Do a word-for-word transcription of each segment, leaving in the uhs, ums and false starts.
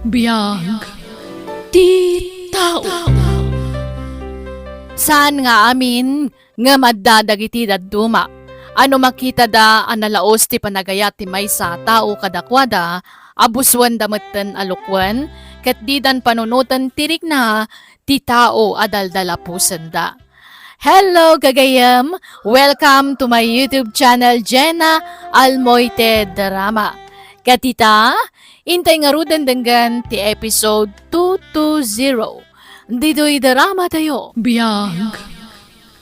Biag ti tao. Saan nga amin, ngem adda dagiti dadduma a no makitada a nalaus ti panagayat ti maysa a tao kadakuada, a buswenda metten a lukuen, ket didan panunoten ti rikna ti tao a daldalapusenda. Hello, gagayem! Welcome to my YouTube channel, Jenna Almoite Drama. Ket ita, intay ngaruden denggen ti episode two two zero. Ditoy drama tayo. Biag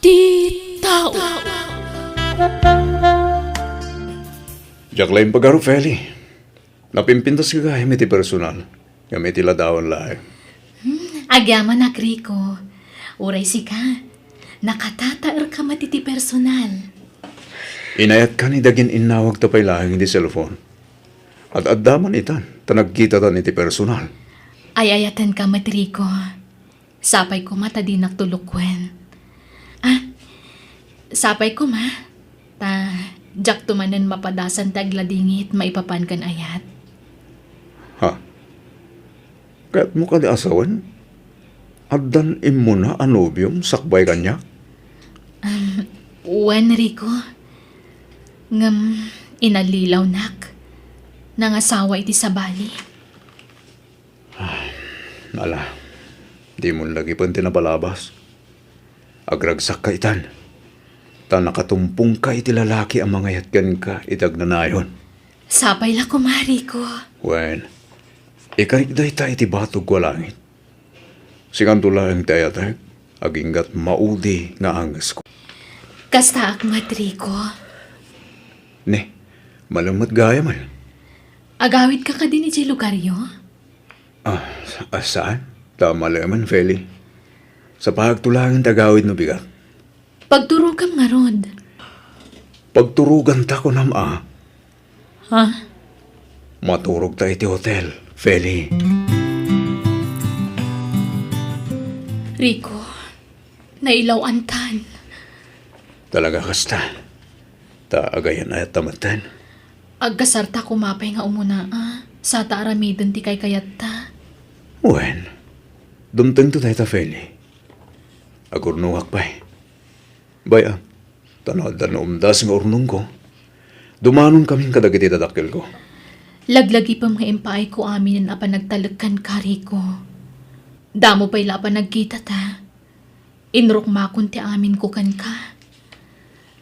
ti tao. Diak laeng pagaro, Feli. Napimpintas gagayam iti personal, ngem iti ladawan laeng. Hmm, agyamanak, Rico. Uray sika, nakatataerka met iti personal. Inayatkan iti agin-innawagta pay laeng iti cellphone. Ad-adda man itan, ta nagkitatan iti personal. Ay-ayatenka met, Rico. Sapay koma ta dinak tulokuen. Ah, sapay koma. Ta, diakto manen mapadasan ti agladingit maipapan ken ayat. Ha? Kayatmo kadi a sawen? Addan immuna a nobiom sakbay kaniak? Um, wen, Rico. Ngem, inallilawnak. Nangasawa iti sabali. Ala, dimon lagipen ti napalabas. Agragsakka itan, ta nakatumpongka iti lalaki a mangayat kenka iti agnanayon. Sapay la koma, Rico. Wen, ikarik dayta iti batogko a langit. Singanto laeng ti ayatek, aginggat maudi nga angesko. Kastaak met, Rico. Ne, malem met gayamen. Agawidka kadin iti lugaryo? Ah, sa-, ah, saan? Ta malemen, Feli. Sapaagto laeng ti agawid no bigat. Pagturogam ngarud. Pagturoganta kunam a. Ha? Maturogta iti hotel, Feli. Rico, nailaw-antan. Talaga kasta? Ta agayan-ayatta metten. Agkasarta koma pay nga umuna, a, sata aramiden ti kaykayatta. Wen, dumtengto dayta, Feli. Agurnongak pay. Bay-am, ta no adda naumdas nga urnongko, dumanonkamin kadagiti dadakkelko. Laglagipem nga impaayko aminen a panagtalek kenka, Rico. Damo pay la a panagkitata. Inrukmakon ti aminko kenka.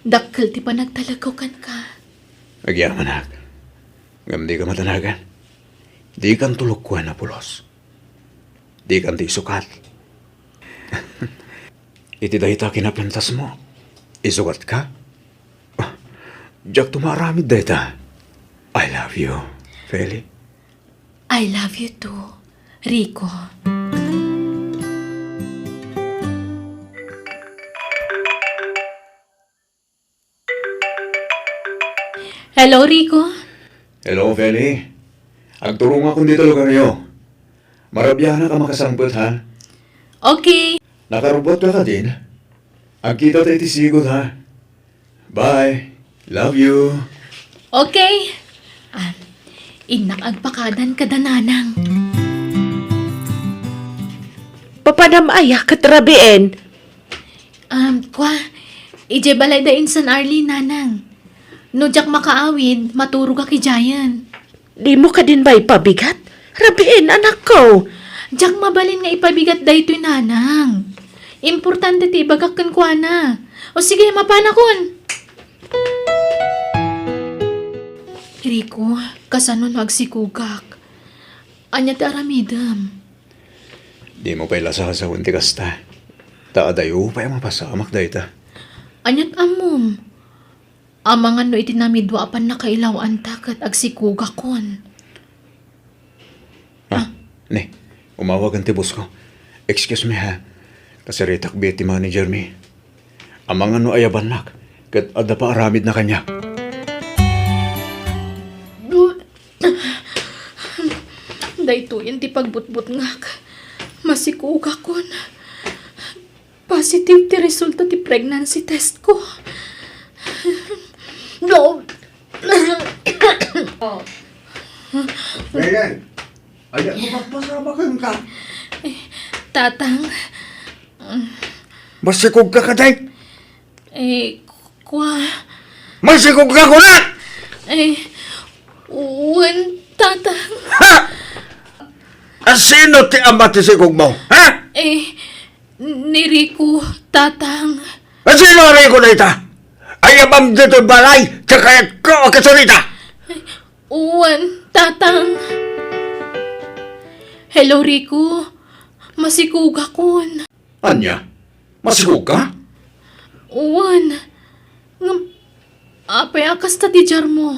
Dakkel ti panagtalekko kenka. Agyamanak. Ngem dika madanagan. Dikan tulokuen a pulos. Dikan ti isukat. Iti dayta kinapintasmo, isukatka? Ah, diakto maaramid dayta. I love you, Feli. I love you too, Rico. Hello, Rico. Hello, Feli. Agturongakon dita lugaryo. Marabianak a makasangpet, ha? Okay. Nakarubotka kadin? Agkitata iti sigud, ha? Bye. Love you. Okay. Ah, innak agpakadan kada nanang. Papanam aya ket rabien? Um, kua, idiay balay da insan Arlene, nanang. No diak makaawid, maturogak idiayen. Dimo kadin maipabigat? Rabien, anakko. Diak mabalin nga ipabigat daytoy, nanang. Importante ti ibagak kenkuana. O sige, mapanakon. Rico, kasano no agsikogak? Ania ti aramidem? Dimo pay la sasawen ti kasta. Ta adayo pay a mapasamak dayta. Aniat ammom? Amangan no iti namidua a pannakailaw-anta ket agsikogakon. Ah, ne, umawagen ti boss ko. Excuse me, ha. Kasaritak biit ti manager mi. Amangan no ayabannak ket adda paaramidna kaniak. Daytoyen ti pagbutbutngak. Masikogakon. Positive ti resulta ti pregnancy test ko. No. Brian, Ania ti mapasama kenka? Eh, Tatang. Masikog ka kadi? Eh, kua. Masikog ka, kunak! Eh, wen, Tatang. Ha? Asino ti ama ti sikog mo? Ha? Eh, ni Rico, Tatang. Asino a Rico dayta? Ay-ayatem ditoy balay, ti kayatko a kasurita. Wen, Tatang. Hello, Rico. Masikogakon. Ania? Masikog ka? Wen. Ngem, apay a kasta ti diarmo?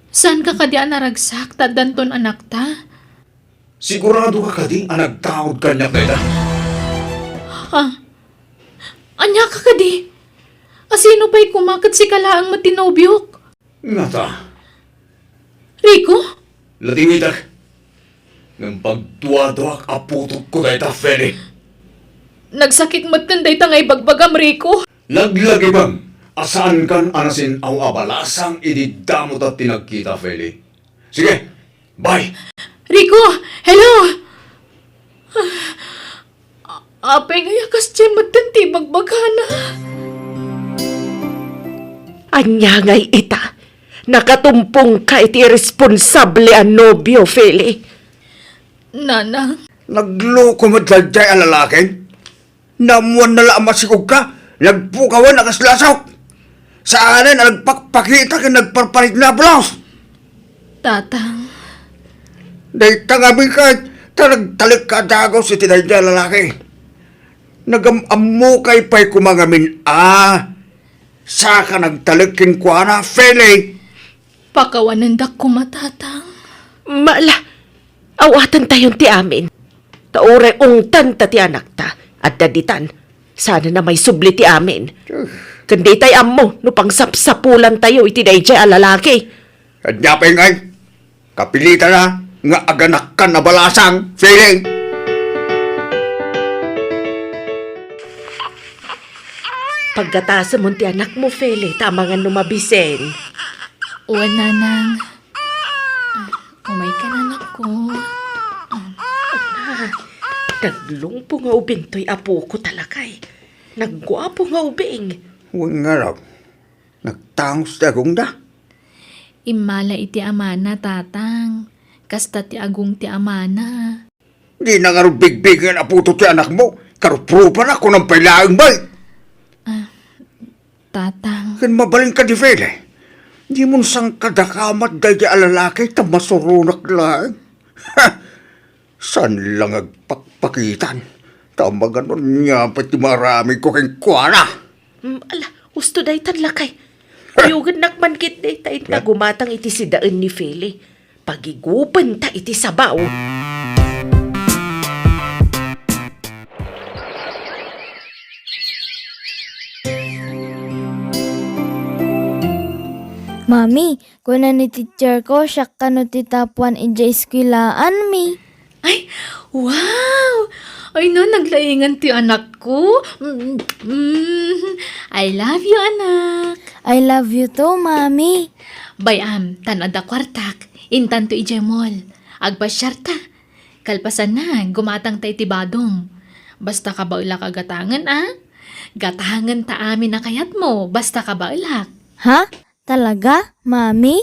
Saanka kadi a naragsak ta addanton anakta? Sigurado ka kadi a nagtaud kaniak dayta? Ha? Ania ka kadi? Asino pay koma ket sika laeng met ti nobiok? Ngata? Rico? Latingitek. Ngem pagduaduak a putotko dayta, Feli. Nagsakit metten dayta nga ibagbagam, Rico. Laglagipem a saankan a nasin-aw a balasang idi damo ta ti nagkita, Feli. Sige, bye! Rico! Hello! Apay ngay a kasdiay metten ti ibagbagana? Ania ngay ita? Nakatumpongka iti irresponsable a nobio, Feli. Nanang. Nagloko met daydiay a lalaki. Naammoanna la a masikog ka. Nagpukawen a kas lasok. Saanen a nagpakpakita ken nagparparigna a pulos. Tatang. Dayta ngamin ket ta nagtalekka a dagus iti daydiay a lalaki. Nagam-ammokay pay koma ngamin a saka nagtalek kenkuana, Feli. Pakawanendak koma, Tatang. Mala, aw-atentayon ti amin. Ta uray ungtanta ti anakta, adda ditan. Saanen a maisubli ti amin. Ken ditay ammo no pangsapsapulantayo iti daydiay a lalaki. Ania pay ngay? Kapilitana nga aganakkan a balasang, Feli. Paggatasemon ti anakmo, Feli, ta amangan no mabisen. Wen, Nanang. Ah, umayka, anakko. Ah, naglungpo nga ubing toy apoko ta lakay. Nagguapo nga ubing. Wen ngarud, nagtangos ti agongda. Immala iti amana, Tatang. Kasta ti agong ti amana. Dina ngarud bigbigen a puto ti anakmo, karuprupa na, kunam pay laeng, bay. Ah, Tatang. Ken mabalin kadi, Feli. Dimon sangkadakamat daydi a lalaki ta masuronak laeng. Ha! Saan la nga agpakpakitan? Ta maganun nga pay ti maaramidko kenkuana. Mm, ala, husto daytan lakay. Kuyogennak man ketdi ta inta gumatang iti sidaen ni Feli. Pagigupenta iti sabaw. Mami, kuna ni teacher ko, siak kano ti top one idiay eskwelaanmi. Ay, wow! Ay na, naglaingan ti anakko. Mm, mm. I love you, anak. I love you too, Mami. Bay-am, tan adda kuartak. Intanto idiay mall. Agpasiarta. Kalpasanna, gumatangta iti badong. Basta kabaelak a gatangen, a? Gatangenta amin a kayatmo, basta kabaelak. Ha? Talaga, Mami?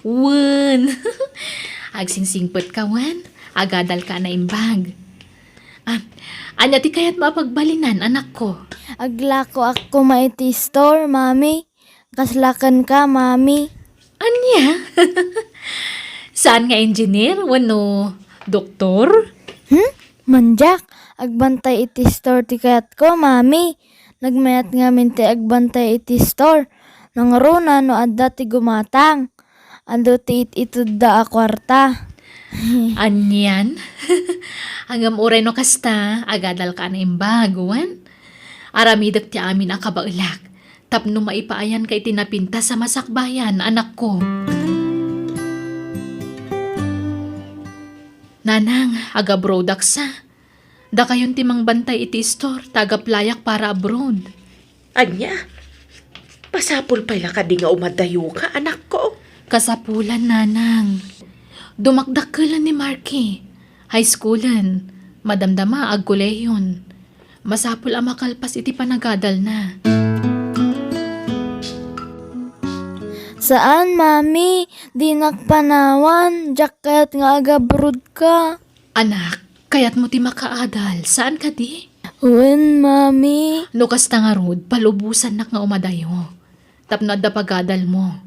Wen. Agsingsingpetka wen, agadalka a naimbag. Ah, ania ti kayatmo a pagbalinan, anakko? Aglakoak koma iti store, Mami. Kasla kenka, Mami. Ania? Saan nga engineer wenno doktor? Hmm? Mandiak, agbantay iti store ti kayatko, Mami. Nagmayat ngamin ti agbantay iti store. Nangruna no adda ti gumatang. Adu ti it-itedda a kuarta. Anian? Ngem uray no kasta, agadalka a naimbag, wen? Aramidek ti amin a kabaelak tapno maipaayanka iti napintas a masakbayan, anakko. Nanang, agabroadaksa. Dakayon ti mangbantay iti istor ta agaplayak para abroad. Ania? Masapul pay la kadi nga umadayoka, anakko? Kasapulan, Nanang. Dumakdakkelan ni Marky. High schoolen. Madamdama, agkolehion. Masapul a makalpas iti panagadalna. Saan, Mami. Dinak panawan. Diak kayat nga agabrodka. Anak, kayatmo ti makaadal. Saan kadi? Wen, Mami. No kasta ngarud, palubosannak nga umadayo. Tapno adda pagadalmo.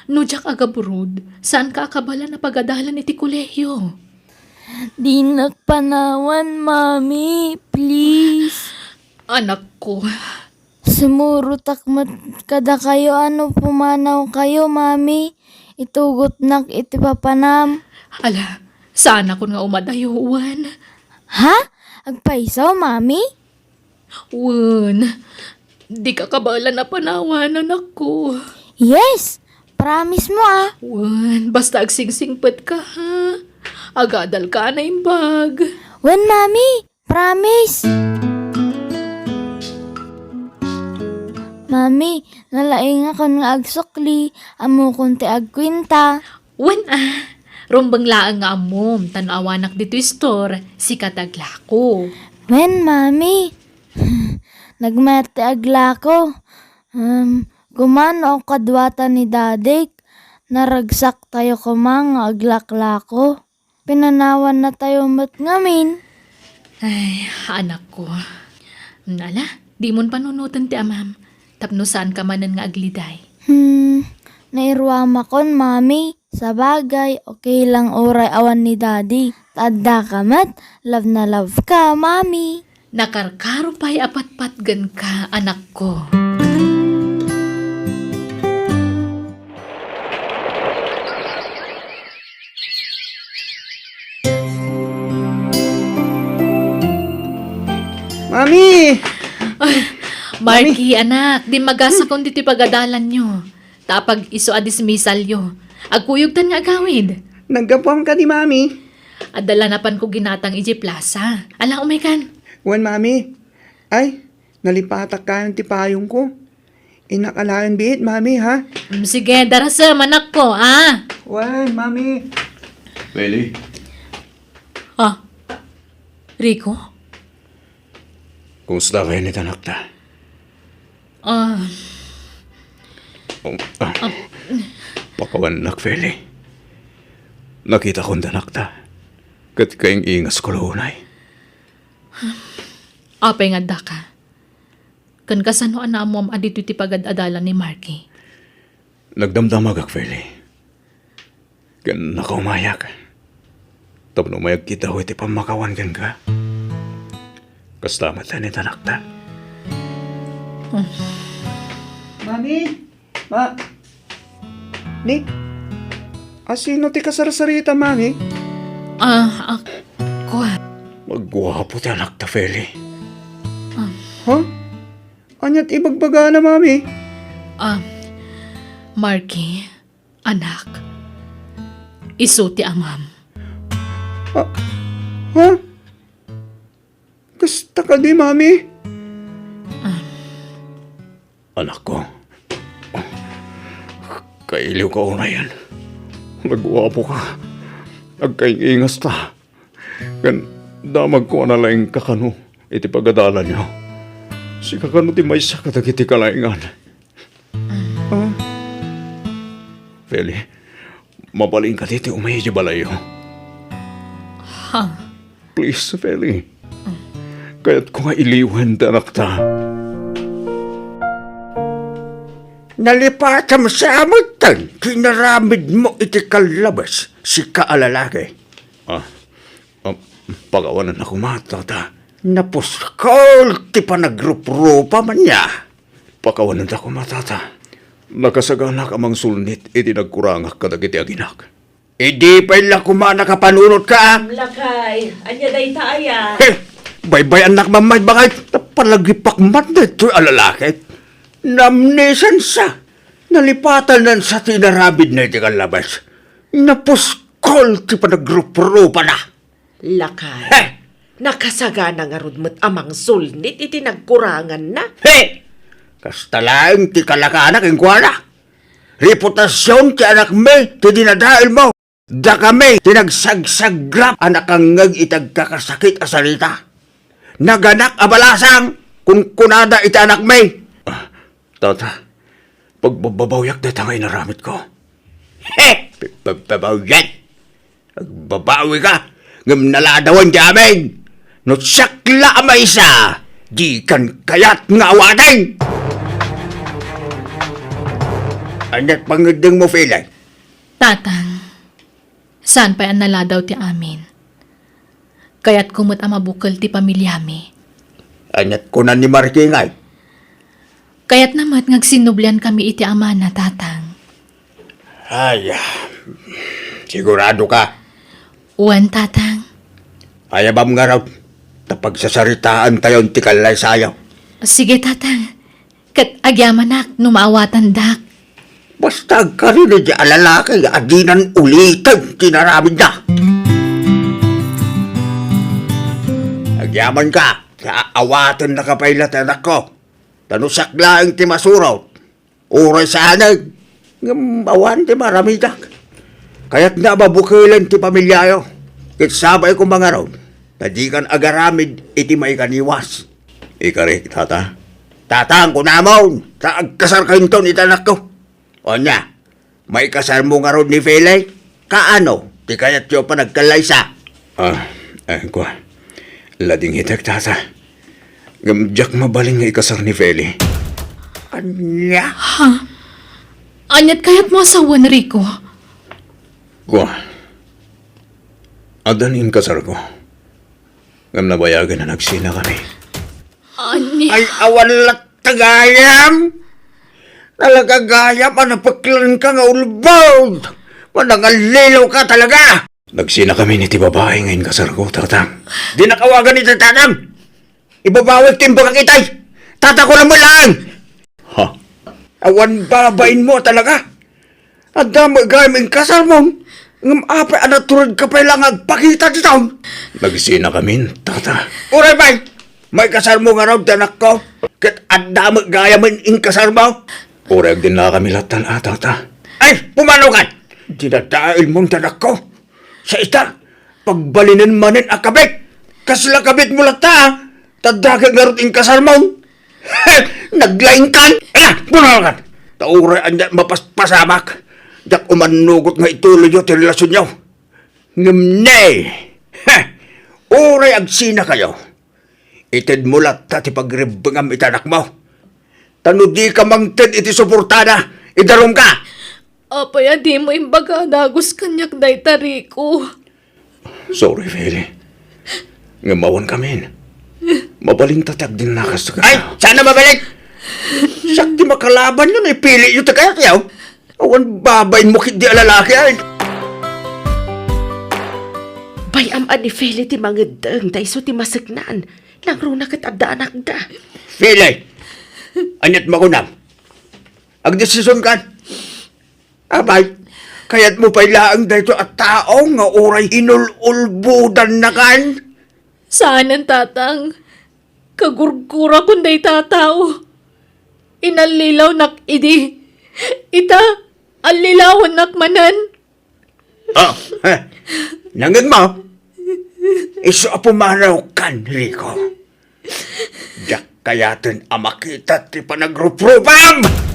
No diak agabroad, saanka a kabaelan a pagadalan iti kolehio? Dinak panawan, Mami. Please. Anakko. Sumurotak met kadakayo a no pumanawkayo, Mami. Itugotnak iti papanam. Ala, saanakon nga umadayo, wen? Ha? Agpayso, Mami? Wen, dika kabaelan a panawan, anakko. Yes! Promise mo, ah. Wen, basta agsingsingpetka, ha? Agadalka a naimbag. Wen, Mami. Promise. Mami, nalaingakon nga agsukli. Ammokon ti agkuenta. Wen, ah, rumbeng laeng nga ammom, ta no awanak ditoy store, sika ti aglako. Wen, Mami. Nagmayat ti aglako. Um, kumano kaduata ni Dadik? Naragsaktayo koma nga aglaklako. Pinanawannatayo met ngamin. Ay, anakko. Ala, dimon panunoten ti amam. Tapno saanka manen nga agliday. Hmm, nairuamakon, Mami. Sabagay, okay lang uray awan ni Daddy. Ta addaka met, love na love ka, Mami. Nakarkaro pay a patpatgenka, anakko. Mami! Ay, Marky, anak, dimmagasakon ditoy pagadalanyo. Ta apag-isu a dismissalyo. Agkuyogtan nga agawid. Naggapuam kadi, Mami? Adda la napanko ginatang idiay plaza. Ala, umaykan. Wen, Mami. Ay, nalipatak kayon ti payongko. Innak alaen biit, Mami, ha? Mm, sige, darasem, anakko, ah. Wen, Mami. Feli. Ah, Rico? Kumusta kayo ni tanakta? Ah. Um, ah. Pakawannak, Feli. Nakitakon tanakta. Ket kaing-ingas ko la unay. Apay nga addaka? Ken kasano a naammoam a ditoy ti pagad-adalan ni Marky? Nagdamdamagak, Feli. Ken nakaumayak. Tapno mayagkitayo iti pammakawan kenka. Kasta met ni tanakta. Hmm. Mami! Ma-, Ni? Asino ti kasarsarita, Mami? Ah, ah, kua. Magguapo ti anakta, Feli. Ah. Ha? Ania ti ibagbagana, Mami? Ah, Marky, anak, isu ti amam. Ah, ha? Kasta kadi, Mami? Ah. Anakko, kailiwka unayen. Nagguapoka. Agkaing-ingasta. Ken damagko a nalaingka kano iti pagadalanyo. Sika kano ti maysa kadagiti kalaingan. Ah. Feli, mabalinka ti umay idiay balayyo. Ha? Please, Feli. Kayatko nga iliwen ti anakta. Nalipatam sa amutan ti inaramidmo iti kallabas, sika a lalaki. Ah, ah, pakawananna koma, tata. Napuskol ti panagruprupam ania. Pakawananta koma, tata. Nakasaganak a mangsulnit iti nagkurangak kadagiti aginak. Idi pay la koma nakapanunotka. Lakay, ania dayta aya? He! Baybay-annak mamay bangay, napalagipak man daytoy a lalaki. Namnesansa. Nalipatanansa ti inaramidna iti kallabas. Napuskol ti panagruprupana. Lakay. He! Nakasagana ngarud met a mangsulnit iti nagkuranganna. He! Kasta laeng ti kalakana kenkuana. Reputasion ti anakmi ti dinadaelmo. Dakami ti nagsagsagrap a nakangngeg iti agkakasakit a sarita. Naganak a balasang, kunkunada iti anakmi. Ah, tata, pagbabawyak dayta nga inaramidko. He! Pagbabawyak? Agbabawika, ngem naladawan ti amin. No siak la a maysa, dikan kayat nga awaten. Ania't pangngeddengmo, Feli? Tatang, saan pay a naladaw ti amin. Kayatko met a mabukel ti pamiliami. Ania't kuna ni Marikingay? Kayatna met nga agsinnubliankami iti amana, Tatang. Ay, ah, siguradoka? Wen, Tatang. Ayabam ngarud, ta pagsasaritaantayon ti kallaysayo. Sige, Tatang. Ket agyamanak no maawatandak. Basta agkarina di a lalaki a dinan uliten ti inaramidna. Agyamanka, ta awatennaka pay la ti anakko. Ta no siak laeng ti masurot, uray saanen, ngem awan ti maaramidak. Kayatna a mabukelen ti pamiliayo. Ket sabay koma ngarud, ta dikan agaramid iti maikaniwas. Ikarik, tata? Tatang, kunamon, ta agkasarkayon iti anakko. Ania, maikasarmo ngarud ni Feli? Kaano ti kayatyo a panagkallaysa? Ah, eh, kua. Ladingitek, tata. Ngem diak mabalin nga ikasar ni Feli. Ania? Ha? Ania't kayatmo a sawen, Rico? Kua. Adda ni inkasarko. Ngem nabayagen a nagsinakami. Ania? Ay, awan latta gayam! Talaga gayam a napeklanka nga ulbod! Manangallilaw ka talaga! Nagsinakami iti babai nga inkasarko, Tatang. Dinak awagan iti tatang! Ibabawik ti imbagak itay! Tatako lang mo laeng! Ha? Awan babainmo talaga! Adda met gayam inkasarmon, ngem apay a naturedka pay la nga agpakita ditoy? Nagsinakamin, tata. Uray pay, maikasarmo ngarud ti anakko, ket adda met gayam inkasarmo. Uray agdinnakami lattan a, tata. Ay, pumanaw kan! Dinadaelmon ti anakko. Sa ita, pagbalinen manen a kabit. Kasla kabitmo latta, a? Ta dagek ngarud inkasarmon. Naglaingkan! Ala, bunawakan! Ta uray ania mapaspasamak, diak umannugot nga ituloyyo ti relasionyo. Ngem ne! Uray agsinakayo, itedmo latta ti pagribbengam iti anakmo. Ta no dika mangted iti suportana, idarumka! Apay a dimo imbaga a dagus kaniak dayta, Rico? Sorry, Feli. Ngem awan kamin. Mabalinta ti agdinnakas. Ay, saan a mabalin? Siak ti makalabanyo no ipiliyo ti kayatyo. Awan babainmo ketdi a lalaki, ay. Bay-am a ni Feli ti mangeddeng ta isu ti maseknan. Nangruna ket adda anakda. Feli, ania't makunam? Agdesisionkan? Apay, kayatmo pay laeng daytoy a tao nga uray inul-ulbodannakan? Saanen, Tatang. Kagurgurakon dayta a tao. Inallilawnak idi. Ita, allilawannak manen. Oh, eh, nangngegmo? Isu a pumanaw kan, Rico. Diak kayaten a makita ti panagruprupam!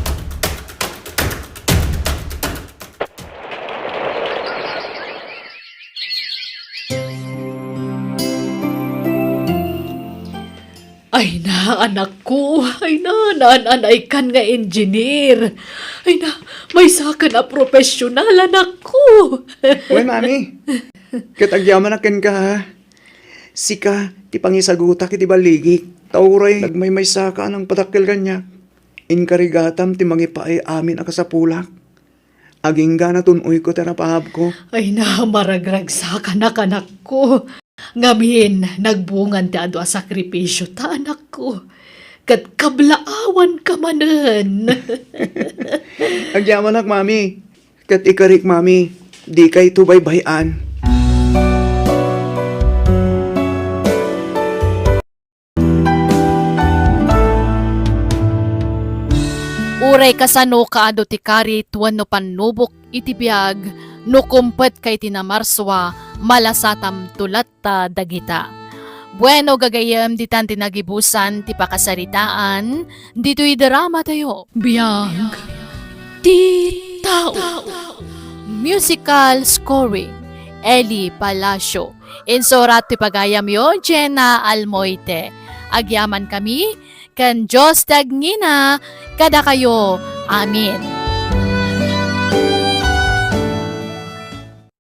Ay na, anakko. Ay na, naan-anaykan nga engineer. Ay na, maysakan a profesional, anakko. Uy, Mami. Ket agyamanak kenka, ha? Sika ti pangisagutak iti balligik. Ta uray nagmaymaysaka a nangpadakkel kaniak, inkarigatam ti mangipaay amin a kasapulak. Agingga natun-oyko ti napaabko. Ay na, maragragsakanak, anakko. Ngamin, nagbungan ti adu a sakripisio ta, anakko. Ket kablaawanka manen. Agyamanak, Mami. Ket ikarik, Mami, dikayto baybay-an. Uray kasano kaadu ti karit wenno pannubok iti biag, No kumpet ka iti namarsua, malasatamto latta dagita. Bueno, gagayyem, ditan ti nagibusan ti pakasaritaan ditoy dramatayo. Biag ti tao. Musical scoring, Eli Palacio. Insurat ti pagayamyo, Jenna Almoite. Agyaman kami, ken Dios ti agngina kadakayo. Amen.